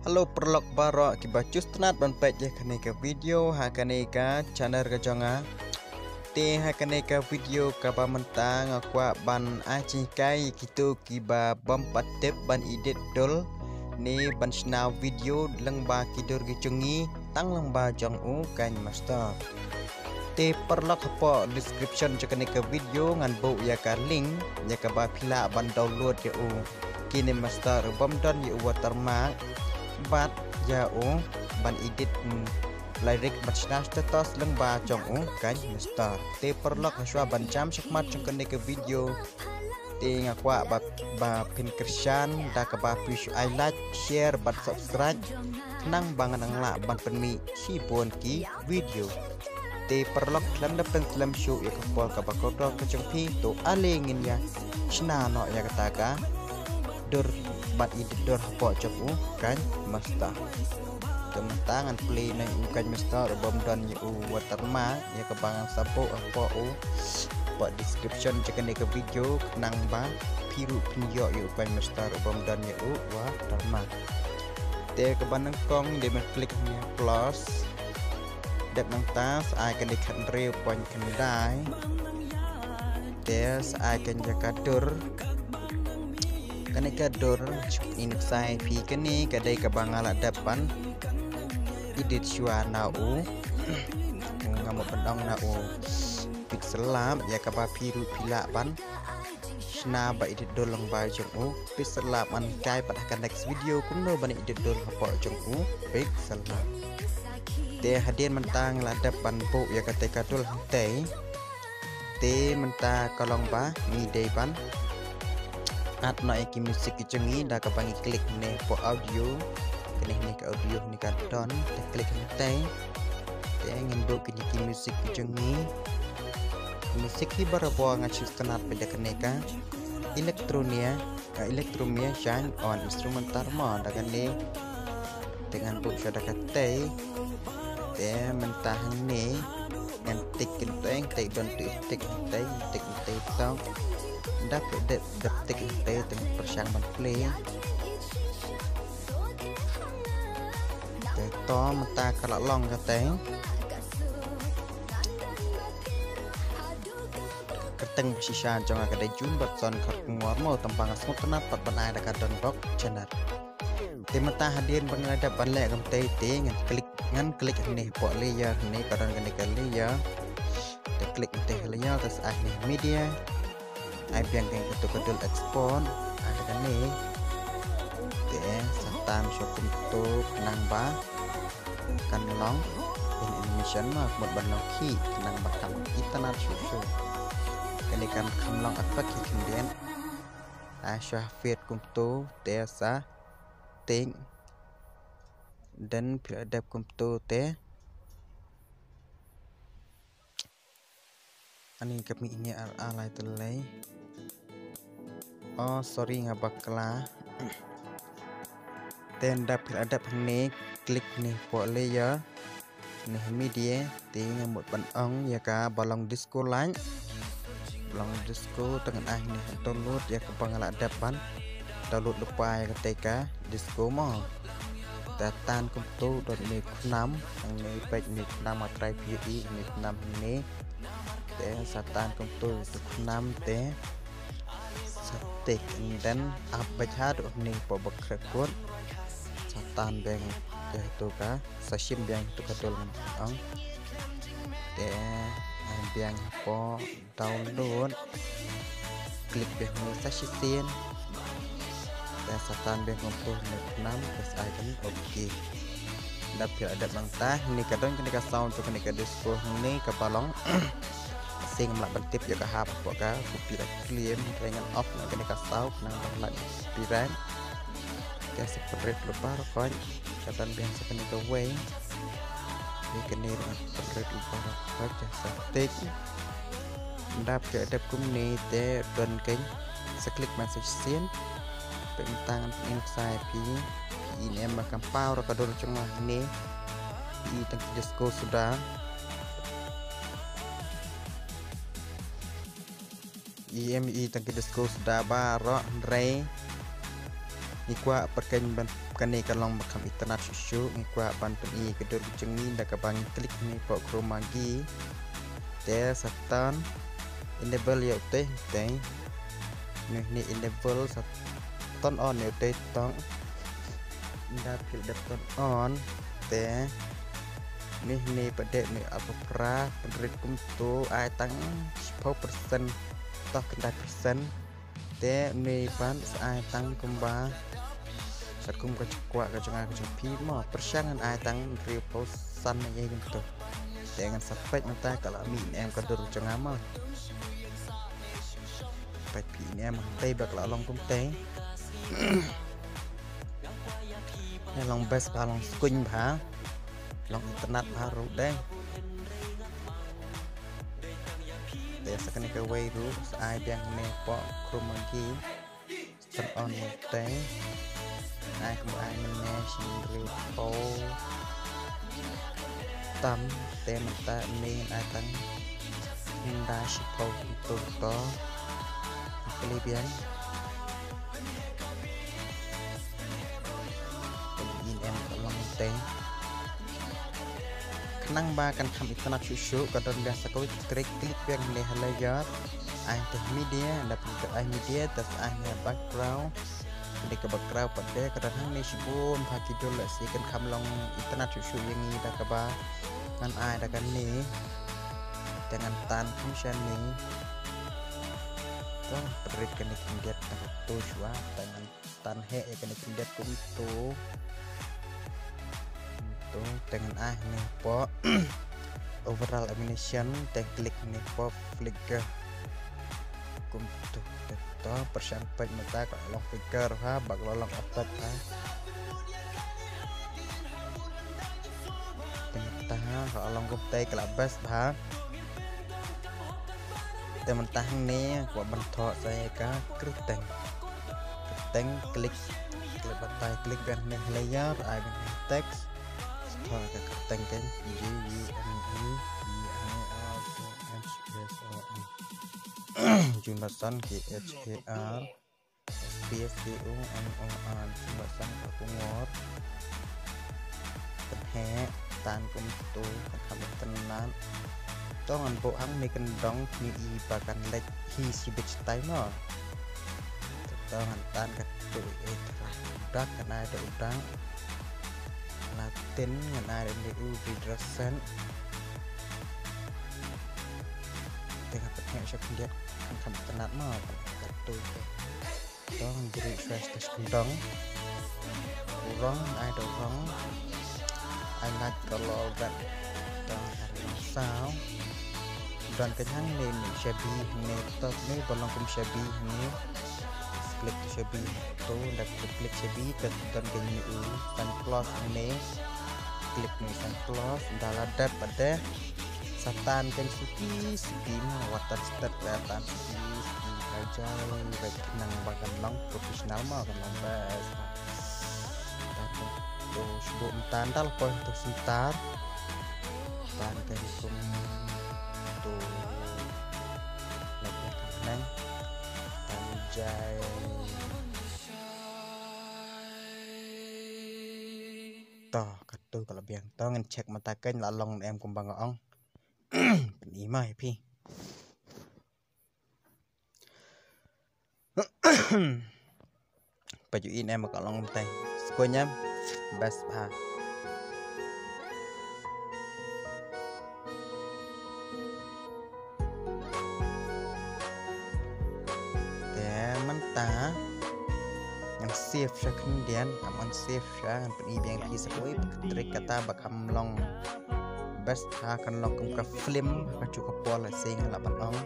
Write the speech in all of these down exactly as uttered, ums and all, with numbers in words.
Hello paralok baroh kiba ju sngewtynnat ban peit ïa kane ka video ha kane ka channel ka jong nga. Te ha kane ka video kaba mynta nga kwah ban ai jinghikai ïa kito kiba bym pat tip ban edit dur ne ban shna video lyngba ki dur ki jong ngi tang lyngba jong u KineMaster. Te paralok, hapoh description jong kane ka video ngan buh ïa ka link ïa kaba phi lah ban download ïa u KineMaster u bym don ïa u watermark bad ïa u ban edit, mm, lyric bad shna status lyngba jong u KineMaster. Te paralok, hashwa ban jam shakhmat jong kane ka video, te nga kwah ba, ba phin kyrshan da kaba phi shu ai like, share bad subscribe khnang ba ngan nang lah ban pynmih shibun ki video. Te paralok, khlem da pynslem shuh ïa ka por kaba kordor ka jong phi, to ale ngin ïa shna noh ïa kata ka dur bad edit dur hapoh jong u KineMaster. Te mynta ngan play noh ïa u KineMaster u bym don ïa u watermark ïa kaba ngan sa buh hapoh u, hapoh description jong kane ka video khnang ba phi ruh phin ïoh ïa u KineMaster u bym don ïa u watermark. Te kaba nyngkong dei ban click hangne plus. Dep nangta sa ai kane khathynriew point khyndai. Te sa ai kane ka dur. Kane ka dur, in sa ai phi kane ka dei kaba nga la dep ban edit shuwa na u, nga mut ban ong na u Pixel Lab, ïa kaba phi ruh phi lah ban shna ba edit dur lyngba jong u Pixel Lab. Ngan hikai pat ha ka next video kumno ban edit dur hapoh jong u Pixel Lab. Te hadien mynta nga la dep ban buh ïa kata ka dur hangtei. Te mynta ka long ba ngi dei ban add noh ïa ki music ki jong ngi da kaba ngi click ne hapoh audio. Kane ne ka audio ne ka don, te click hangtei. Te ngin buh kine ki music ki jong ngi. Music hi barabor nga shu sngewtynnat ba ïa kane ka electronia, ka electromia shine on instrumental mo da kane. Te ngan buh shuwa da katei. Te mynta hangne ngan tik kyntoing, tik don tu tik kyntoing, tik kyntoing tong. Dap dep dep tik kyntoing teng pyrshang ban play. Te to mynta ka la long katei. Kyrteng ba shisha jong nga ka dei June Batson Kharkongor mo, tang ba nga sngewtynnat pat ban ai da ka Don Rock Channel. Te mynta hadien ba nga la dep ban leh kumtei te ngan click, ngan click hangne hapoh layer, hangne ka don kane ka layer. Te click hangne ha layer, te sa ai hangne media. Ai biang kane kato ka dur export, ai da kane. Te sa tan shuwa kumto khnang ba kan long in animation ma, ka mut ban long khih khnang ba kan itynnat shuh shuh. Kane kan kham long effect hi khyndiat. Ai shuwa fade kumto te sa tik. Then phi la dep kumto te. Ani ka mih ne ar ar lai te lei. Oh, sorry, nga bakla. Te ynda phi la dep hangne, click ne hapoh layer. Ne ha media, te nga mut ban ong ïa kaba long disco light. Ba long disco, te ngan ai ne ha download ïa kaba nga la dep ban download lypa ïa katei ka disco mo. Te tan kumto don ne u khnam, hangne peit ne u khnam, nga trai phi ïohi ne u khnam hangne. Te sa tan kumto u khnam te sa tik, and then ap beit haduh hangne hapoh ba khreh kut. Sa tan biang ïa kato ka, sa shim biang ïa kato ka dur ngan ong. Te ai biang hapoh download. Click biang hangne sa shisien. Te sa tan biang kumto hangne khnam, te sa ai kane okay. Ynda phi la dep nangta, hangne ka don kane ka sound jong kane ka disco hangne kaba long. Shisien ngam lah ban tip ïa ka hap hapoh ka copyright claim, te ngan off noh kane ka sound khnang ban lait copyright. Te sa pynrit lypa ruh, ka don biang sa kane kawei. Te kane ruh ngan pynrit lypa ruh, te sa tik. Ynda phi la dep kumne te don kein sa click biang sa shisien. Peit mynta ngan pyni sa ïa phi. Phi i ne em ba kam paw ruh ka dur jong nga hangne. Phi i tang ki disco suda. Phi i em, phi i tang ki disco suda baroh, hynrei ngi kwah pat kein ban Kane ka long ba kham itynnad shuh shuh, ngi kwah ban pyni ka dur ka jong ngi da kaba ngi click hangne hapoh chroma key. Te sa turn enable ïa utei te. Hangne enable sa turn on ïa utei tang. Ynda phi la dep turn on te, hangne pat dei hangne alpha pra, pynrit kumto, ai tang shiphew percent, to khyndai percent. Te hangne pat sa ai tang kumba katkum ka jingkwah ka jong nga ka jong phi mo, pyrshang ngan ai tang hynriewphew san ïa kumto. Te ngan sa peit mynta ka la mih ne em ka dur ka jong nga mo. Peit phi ne em hangtei ba ka la long kumtei. Long best bha, long skuiñ bha, long itynnad bha ruh dei. Te sa kane kawei ruh sa ai biang hangne hapoh chroma key. Turn on utei. Ai kumba ai mynne shi hynriewphew tam, te mynta hangne ai tang khyndai shiphew kumto to. Kylli biang. Peit ne em ka long utei. Khnang ba kan kham itynnad shuh shuh, ka don biang sa kawei ka trick, click biang hangne ha layer. Ai te media, ynda phi click ai media, te sa ai hangne background. Hangne ka background pat dei ka don hangne shibun bha ki dur, lehse kan kham long itynnad shuh shuh ïa ngi da kaba ngan ai da kane. Te ngan tan kham shane. Te pynrit kane khyndiat, te kato shuwa, te ngan tan heh ïa kane khyndiat kumto. Kumto, te ngan ai hangne hapoh overall animation, te click hangne hapoh flicker. Kumto, te to pyrshang peit mynta ka long flicker ha, ba ka long effect ha. Te mynta ha ka long kumtei ka la best bha. Te mynta hangne kwah ban thoh sa ïa ka kyrteng. Kyrteng, click, click batai, click biang hangne layer, ai biang text. Thoh ka kyrteng kan J U N E B I R T H A R O N. Jonathan, K H A R S P S T O N O R, Jonathan ka kongor. Pynheh, tan kumto, kan kham itynnad. To ngan buh hangne kyndong, ngi i ba kan leit hi shibit shatai mo. To ngan tan kato, eh, u dak, ngan ai da u dak. Latin, ngan ai da u redress. Te ngan pynheh sha khyndiat, kan kham itynnad mo, kato te. To ngan bri refresh te sha kyndong. U rong, ai da u rong. Ai lait color red. To ai rong saw. Don keiñ hangne, ne shabby hangne, to ne ba long kum shabby hangne. Click to shabby. To da click shabby, te don keiñ ne u sign plus hangne. Click ne u sign plus, da la dep pat de. Sa tan keiñ suki suki mo, wat tan stet, wat tan suki suki. Ka jai, bad khnang ba kan long professional mo, kan long best. Tan to shu buh mynta, dal poi to syntar. Tan keiñ kumto. Leit ïa ka neng. Tan jai. To, kato ka la biang. To ngan check mynta keiñ la long ne em kumba nga ong. Pyni ma ïa phi. Peit ïa ne em ka long mynta. Skuiñ em. Best bha. Te mynta ngan save sha khyndiat, ngan save sha, ngan pyni biang phi sa kawei ka trick kata ba kham long best ha, kan long kum ka film ha kajuh ka por, lehse nga lah ban ong.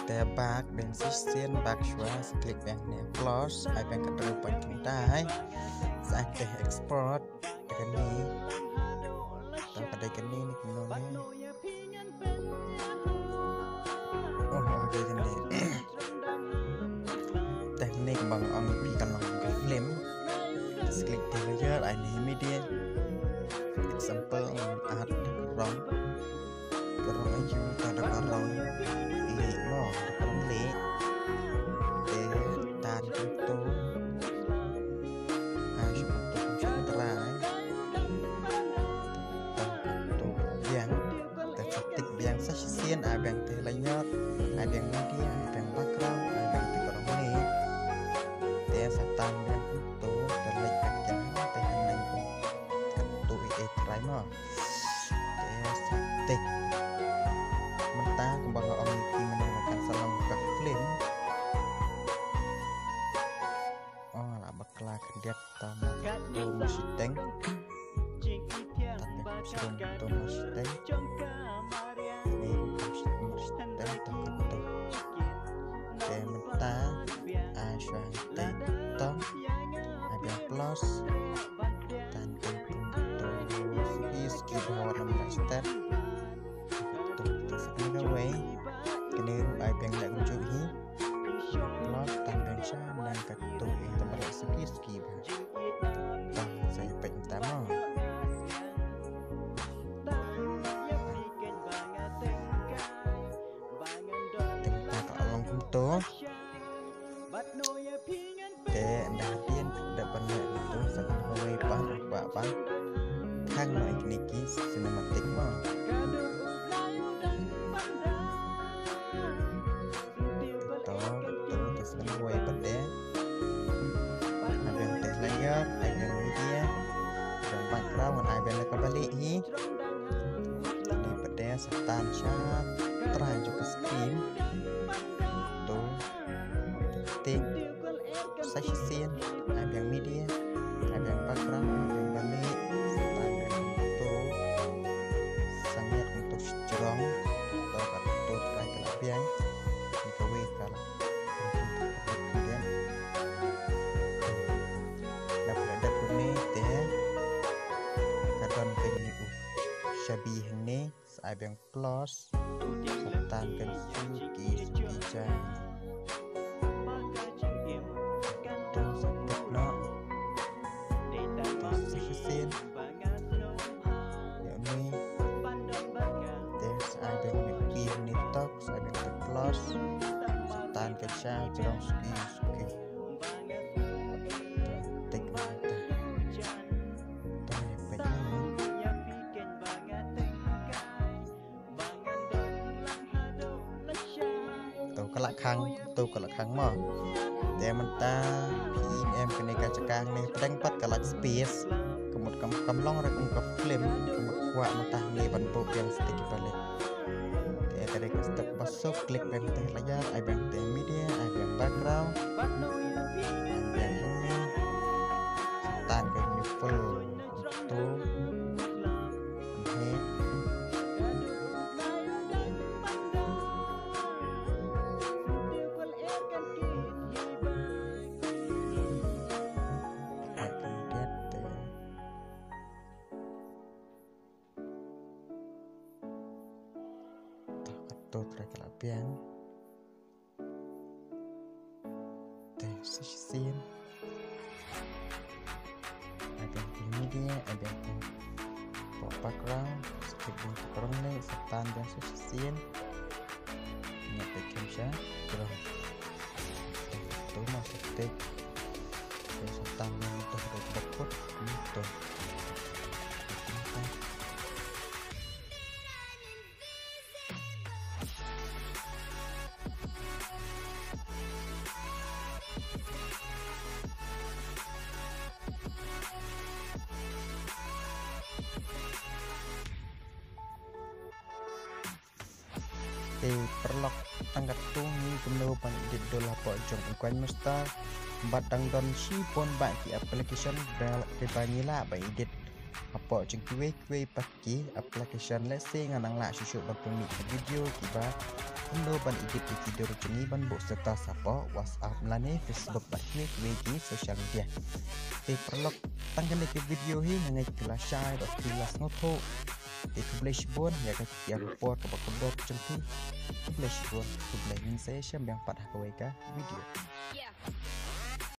Te back biang shisien, back shuwa, sa click biang ne plus, ai biang ka three point khyndai. Sa ai te export, te kane. Tang ka dei kane ne kumno ne. Oh, okay, kane. Te kane kumba nga ong ïa phi kan long ka film. Click the layer, ai ni media. Example, ngan add da ka rong. Ka rong aiu, ta da ka rong lieh mo, da ka rong lieh. Te tan kumto. Ai shu kumto, shu kumto trai. Tan kumto biang. Te sa tik biang sa shisien, ai biang te layer, ai biang media, ai biang background, ai biang te ka rong lieh. Te sa tan biang kumto, te leit biang te hangne kumto, i ei trai mo. Te sa tik. Mynta kumba nga ong ïa phi mynne nga kan sa long ka film. Oh, la bakla khyndiat, ta ma kato ma shiteng. Ta ma kato ma shiteng. Ni ma shiteng, ta kato. Te mynta, ai shuwa te to. Ai biang plus. Tan kato. Suki, suki bha wat lam step. Kato, kato sa kawei. Kane ruh ai biang leh kumjuh hi. Plus tan biang sha nang kato, eh, tang ba la suki suki bha. Tang sa ïa peit mynta mo. Te mynta ka long kumto. Te ynda hadien da ban leh kumto sa kawei pat ba ban khang noh ïa kine ki cinematic mo. To, to, to sa kawei pat de. Ai biang te layer, ai biang media, ai biang background, ai biang la kaba lieh hi. Te pat de sa tan sha trai jong ka screen. To. Tik. Sa shisien, ai biang media, ai biang background, ai biang ba lieh, ai biang to. Sa ngiat kumto shi jrong, to kato trai ka la biang. Ni kawei ka la. Dap la dap kumne te. Ka don kane u shabi hangne. Sa ai biang plus. Sa tan kan suki suki jaiñ. To sa tik noh. To sa shisien. Ïa une. Te sa ai biang ne pi ne tok, sa ai biang tik plus. Sa tan kan sha jrong suki suki. To tik noh ta. To ïa peit noh. To ka la khang, to ka la khang mo. Te mynta phi im em kane ka jaka hangne pdeng pat ka la space. Ka mut kam, kam long re kum ka film, ka mut kwah mynta hangne ban buh biang sa tik ki ba lieh. Te ka dei ka step ba suk, click biang te layer, ai biang te media, ai biang background, ai biang hangne. Tan ka ni full. To. He. To, to trai ka la biang. Te sa shisien. Ai biang te media, ai biang te background, sa tik biang te ka rong lieh, sa tan biang sa shisien. Ngiat te kham sha jrong. To ma sa tik. Te sa tan biang to da kut to. Te paralok, tang katto ngi kumno ban edit dol hapoh jong u KineMaster. Bad dang don shibun bah ki application ba, ba ngi lah ban edit hapoh jong kiwei kiwei pat ki application. Lehse nga nang lah shuh shuh ban pynmih ki video kiba kumno ban edit ïa ki dur jong ngi ban buh status hapoh WhatsApp lane Facebook bad kiwei kiwei ki social media. Te paralok, tang kane ka video hi nga ngeit phi la shai bad phi la sngewthuh. Te khublei shibun ïa ka, ïa ka por kaba kordor jong phi. Khublei shibun, khublei, ngin sa ïashem biang pat ha kawei ka video.